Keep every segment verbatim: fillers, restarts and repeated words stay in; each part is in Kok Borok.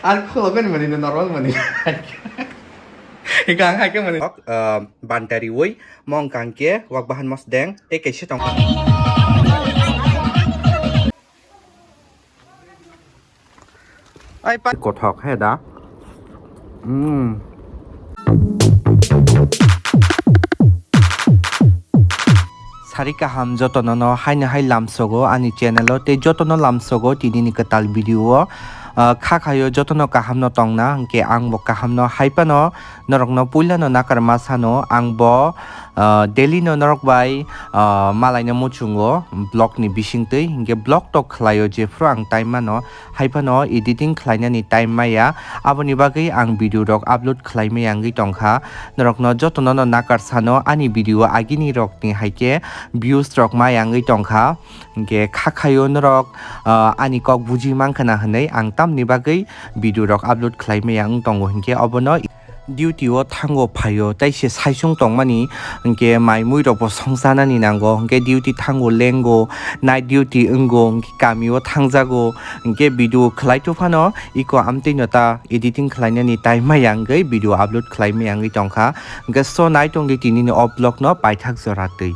Ar khuloknani mani normal mani. Ika ang hai khe mani. Ah, banta riwi, mong kangke, wak bahan mosdeng, tei kaisa tong. Ai pa kothok he da. Hmm. Sari kaham jotono no haino hai lamsogo ani channel o tei jotono lamsogo tini ni kwtal video o. Ah, kha khayo jotono kaham no tongna hwnkhe ang bo kaham no hai phano norok no puila no nakar ma sano ang bo, ah, daily no norok bai, ah, malai no muchungo vlog ni bisingtwi hwnkhe vlog tok khlaio jephru ang time mano. Hai phano editing khlainani time maya, aboni bagwi ang video rok upload khlai maya wngwi tongkha. Norokno jotono no nakar sano ani video agini rokni hai khe views rok maya wngwi tongkha. Hwnkhe kha khaio norok, ah, ani kok buji mankha na hwnwi ang tamni bagwi video rok upload khlai maya wng tongo, hwnkhe obono duty o thango phaio, tei se saisung tongmani, hwnkhe mai mui rok bo songchanani nango, hwnkhe duty thango lengo, night duty wngo, hwnkhe kami o thangjago, hwnkhe video khlai to phano iko amtwi no ta editing khlainani time maya wngwi video upload khlai maya wngwi tongkha, hwnkhe so nai tongdi tini ni o vlog no paithak jora twi.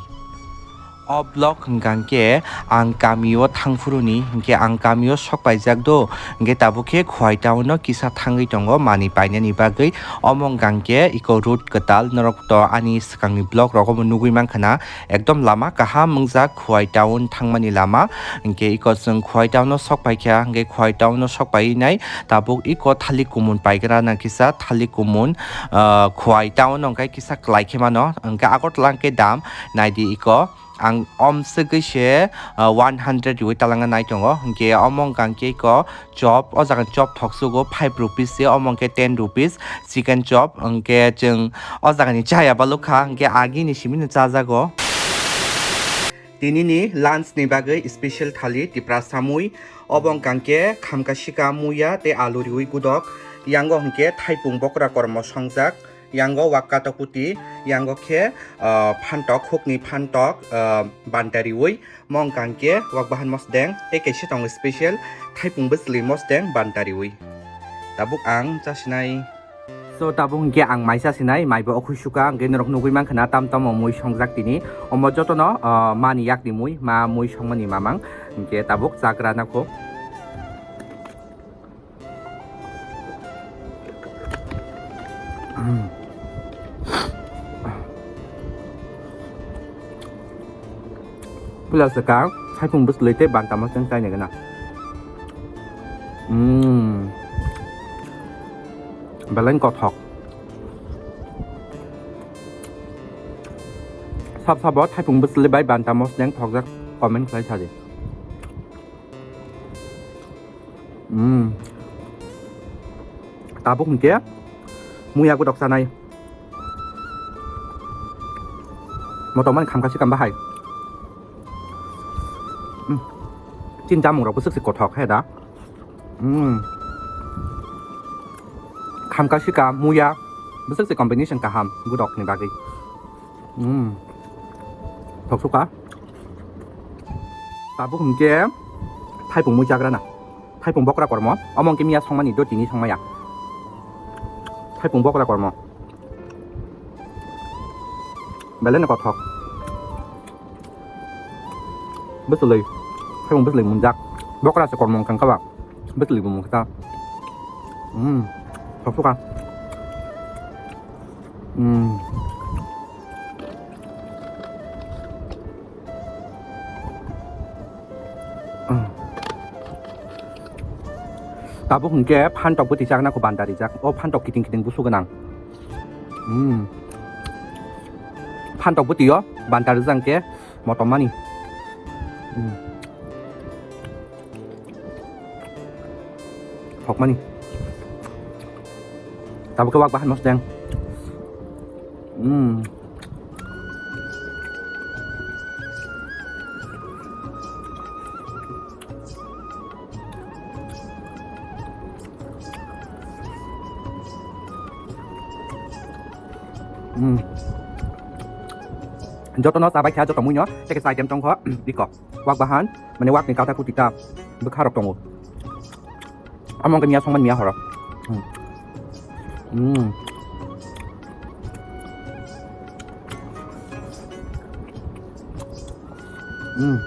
O vlog hwnkha hwnkhe ang kami o thangphuru ni, hwnkhe ang kami o sok paijak do, hwnkhe tabuk khe Khowai town o kisa thangwi tongo manwi painani bagwi. Omo hwnkha hwnkhe iko road kwtal, norok to ani swkang ni vlog rogo bo nugwi mankha na, ekdom lama kaham wngjak Khowai town thangmani lama. Hwnkhe iko chwng Khowai town o sok paikha, hwnkhe Khowai town o sok painai tabuk iko thalik kumun paigra na kisa thalik kumun, ah, Khowai town o hwnkhe kisa kwlai khe mano, hwnkhe Agartala hwnkhe dam naidi iko. Ang om swgwi se, ah, one hundred riwi talangna nai tongo. Hwnkhe omo wngkha hwnkhe iko chop, o jaga ni chop thok sugo five rupees se, omo wngkhe ten rupees chicken chop. Hwnkhe chwng o jaga ni chaya balukha, hwnkhe agini simi no chajago. Tini ni lunch ni bagwi special thali Tiprasa mui. Obo wngkha hwnkhe khamka sika muya tei alu riwi gudok. Yango hwnkhe thaipung bokra kormo songjak. Yango wak katok puti, yango khe, ah, phantok, hukni phantok, ah, banta riwi, mong kangke, wak bahan mosdeng, tei kaisa tongo special, thaipung bwsli mosdeng banta riwi. Tabuk ang chasinai. So, tabuk hwnkhe ang mai chasinai, mai bo okhui suka, hwnkhe norok nugwi mankha na tam tamo mui songjak tini. Omo jotono, ah, mani yakni mui, ma mui songmani mamang, hwnkhe tabuk chagra nakho. Puila swkang, thaipung bwsli tei banta mosdeng chaina gana. Mm. Belai kothok. Sab sabo thaipung bwsli bai banta mosdeng thokjak comment khlai sadi. Mm. Tabuk hwnkhe muya godok chanai. Motom ani khamka sikam bahai. Mm. Chini chamung rok bwswk se kothok he da. Mm. Khamka sikam muya bwswk se combination kaham godok ni bagwi. Hmm. Thok suka. Tabuk hwnkhe thaipung mui chagrana. Thaipung bokra kormo. Omo hwnkhe miya songmani do tini songmaya. Thaipung bokra kormo. Belai no kothok. Bwswlwi. Thaipung bwswlwi munjak. Bokra se kormo wngkha ba. Bwswlwi bo mungsa. Hmm. Thok suka. Hmm. Tabuk hwnkhe phantok bwtwi chakna kho banta rijak. O phantok kiting kiting busu gwnang. Hmm. Phantok bwtwi o banta rijak hwnkhe motom mani. Hmm. Thokmani. Tabuk khe wak bahan mosdeng. Hmm. Hmm. Jotono chabai kha, joto muino, tei kaisa item tongkho, iko, wak bahan, mane wakni kata kuti ta, bwkha rok tongo. Amo wngkha miya songmani miya horo. Hmm. Hmm. Hmm.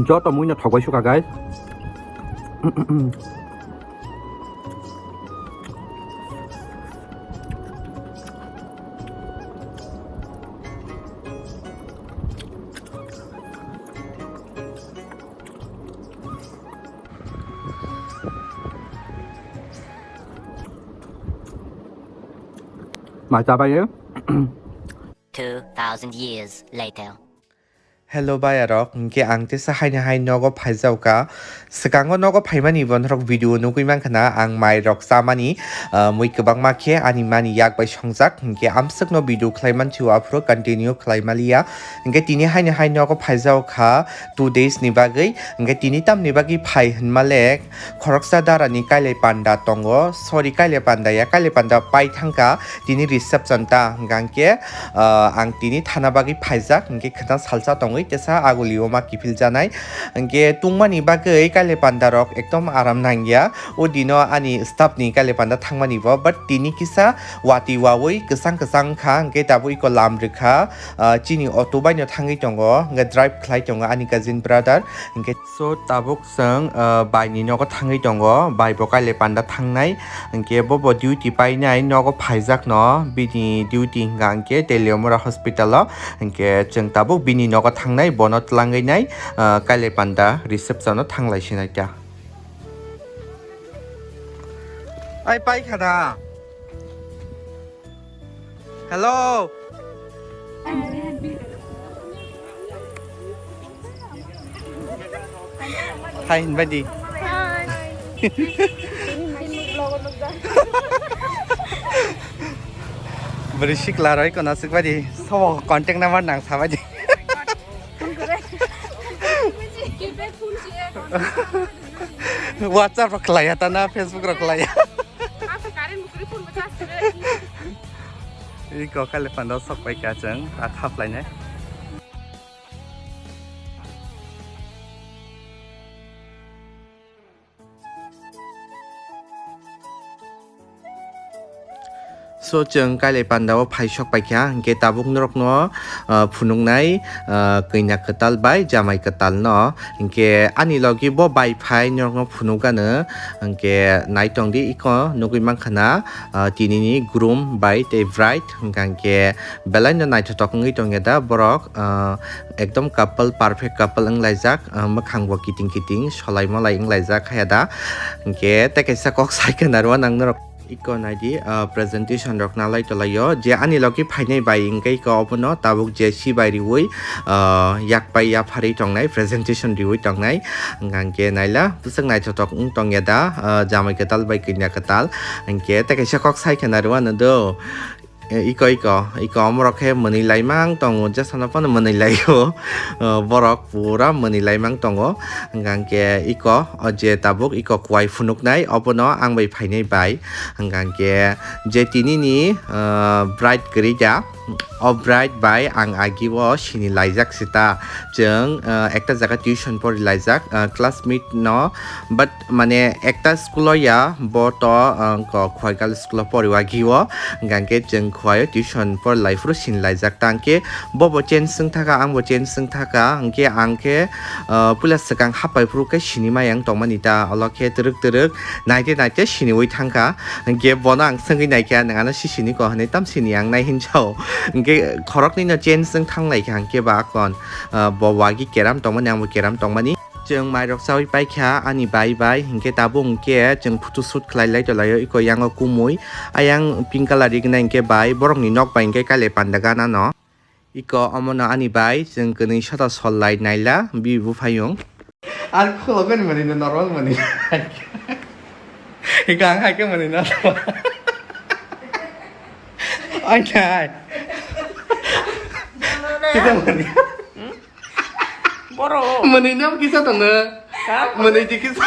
Joto muino thok bai sukha, guys. Mai chabai. Two thousand years later. Hello bayarok, hwnkhe ang tesa haino hai nogo phaijaokha. Swkango nogo phaimani bo norok video nugwi mankha na, ang mairok chamani, ah, mui kwbangma khe ani mani yak bai songjak, hwnkhe amswkno video khlai manchio, aphuru continue khlai maliya. Hwnkhe tini haino hai nogo phaijaokha two days ni bagwi, hwnkhe tini tamni bagwi phai hwnma le, khoroksa darani kailai panda tongo, sorry, kailai panda ya, kailai panda pai thangkha, tini reception ta, hwnkha hwnkhe, ah, ang tini thana bagwi phaijak, hwnkhe khwna salsa tongwi tesa agulio ma kiphil janai, hwnkhe tungmani bagwi kailai panda rok ekdom aram nangya, o dino ani staff ni kailai panda thangmani bo, but tini kisa watwi wawi kwchang kwchang wngkha, hwnkhe tabuk iko lam rwkha, ah, chini auto bai no thangwi tongo, hwnkhe drive khlai tongo ani cousin brother, hwnkhe so tabuk Chwng, ah, bai ni nogo thangwi tongo, bai bo kailai panda thangnai, hwnkhe bo bo duty painai nogo phaijakno, bini duty hwnkha hwnkhe Teliamura hospital o, hwnkhe chwng tabuk bini nogo thangnai, bono twlangwi nai, ah, kailai panda reception o thanglai sinai ta. Ai paikha da. Hello. Hai hinbai di. Bwrwi sikla roi kono swk bai di. Sobo contact number nang sa bai di. WhatsApp rok khlai ya ta na, Facebook rok khlai ya. Iko kailai panda sok pai kha chwng, a thap lainai. So, chwng kailai panda o phai sok pai kha, hwnkhe tabuk norok no, ah, phunuknai, ah, kanya kwtal bai jamai kwtal no. Hwnkhe ani logi bo bai phai norokno phunukgano, hwnkhe naitongdi iko nugwi mankha na, ah, tinini groom bai tei bride hwnkha hwnkhe belaino naithotok wngwi tongya da borok, ah, ekdom couple, perfect couple wnglaijak, ah, mwkhangbo kiting kiting solai molai wnglaijak haya da, hwnkhe tei kaisa kok sai khna rw nang norok. Iko naidi, ah, presentation rok nalai tolai o. Je ani logi phainai bai hwnkhe iko obono tabuk je si bai riui, ah, yak pai yapharwi tongnai, presentation riui tongnai. Hwnkha hwnkhe naila bwswk naithotok wng tongya da, ah, jamai kwtal bai kanya kwtal. Hwnkhe tei kaisa kok sai khna rw ano do. Eh, iko, iko, iko omorok khe mwnwi laimang tongo, jesano phano mwnwi laio. Eh, borok pura mwnwi laimang tongo. Hwnkha hwnkhe iko, o je tabuk iko kuai phunuknai, obono ang bai phainai bai. Hwnkha hwnkhe je tinini, eh, bride kwrwi da, o bride bai ang agi o sini laijak sita. Chwng, eh, ekta jaga tuition pori laijak, eh, classmate no, but mane ekta school o ya, bo to, ah, ko Khwaikal school o pori o agi o, hwnkha hwnkhe chwng Khwai o tuition pori lai phuru sini laijak ta, hwnkhe bo bo change wng thaka, ang bo change wng thaka, hwnkhe ang khe, ah, puila swkang hapai phuru khe sini maya wng tongmani ta, olo khe twrwk twrwk naite naite siniui thangkha, hwnkhe bono ang swngwi naikha, "Nwng ano si sini ko?" hwnwi, "Tam sini ang nai," hinwi sao, hwnkhe khoroknwi no change wng thang lai kha, hwnkhe ba kon, ah, bo wagi keram tongmani, ang bo keram tongmani. Chwng mairok chaui paikha ani bai bai, hinkhe tabuk hinkhe chwng photo shoot khlai lai tolaio iko yango kumui. Ayang pink colour rignai hinkhe bai, borokni nok bai hinkhe kailai panda gana no. Iko omono ani bai, chwng kwnwi sota sol lai naila, bi buphayung. Ar khulogani mani no normal mani. Iko ang hai khe mani no. Ai nai. Kita mani. Boro. Mani nam kisa tong na. Ha? Mani di kisa.